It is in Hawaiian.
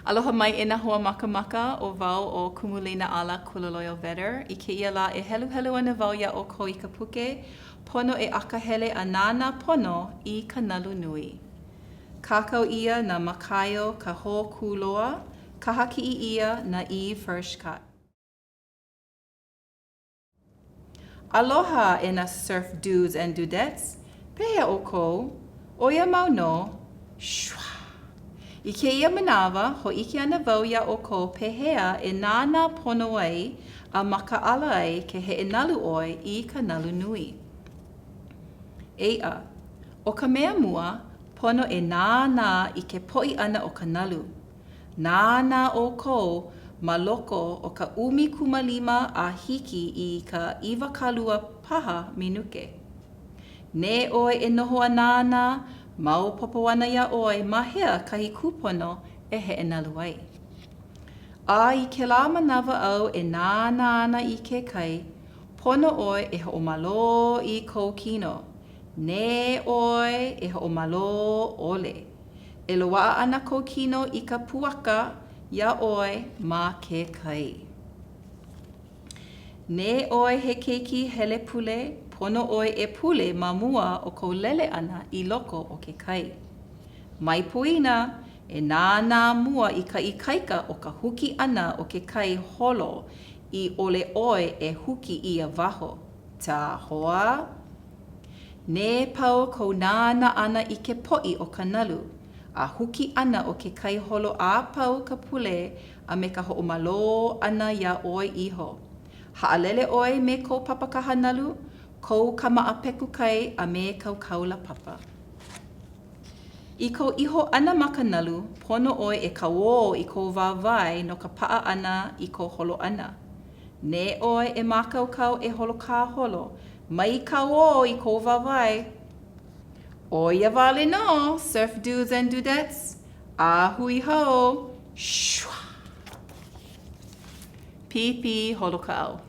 Aloha mai e nā hoa makamaka, ʻo wau ʻo Kumu Leinaʻala Kuloloio Vedder. I kēia lā e heluhelu ana wau iā ʻoukou i ka puke, Pono e Akahele a Nānā Pono i ka Nalu Nui. Kākau ʻia na Makaio Kahookūloa, kaha kiʻi ʻia na Eve Furchtgott. Aloha e nā surf dudes and dudettes! Pehea ʻoukou? ʻO ia mau nō? Shwaa! I kēia manawa, hōʻike ana wau iā ʻoukou pehea e nānā pono ai a makaʻala ai ke heʻenalu ʻoe i ka nalu nui. Eiʻa, ʻo ka mea mua, pono e nānā i ke poʻi ʻana o ka nalu. Nānā ʻoukou ma loko o ka 15 a hiki i ka 20 paha minuke. Nē ʻoe e noho a nānā, maopopo ana iā ʻoe ma hea kahi kūpono e heʻenalu ai. A i kēlā manawa āu e nānā ana i ke kai, pono ʻoe e hoʻomalō i kou kino. Nē ʻoe e hoʻomalō ʻole. E loaʻa ana kou kino i ka puaka iā ʻoe ma ke kai. Nē ʻoe he keiki hele pule, pono ʻoe e pule ma mua o kou lele ʻana i loko o ke kai. Mai poina, e nānā mua i ka ikaika o ka huki ʻana o ke kai holo i ʻole ʻoe e huki ʻia waho. Tāhoa! Nē pau kou nānā ʻana i ke poʻi o ka nalu, a huki ʻana o ke kai holo a pau ka pule a me ka hoʻomalō ʻana iā ʻoe iho. Haʻalele ʻoe me kou papa kaha nalu, kou kāmaʻa peku kai a me kou kaula papa. I kou iho ʻana ma ka nalu, pono ʻoe e kauō i kou wāwae no ka paʻa ʻana i kou holo ʻana. Nē ʻoe e mākaukau e holo kāholo, mai kauō i kou wāwae. ʻO ia wale nō, surf dudes and dudettes, a hui hou, shwaa! Pīpī holokaʻao.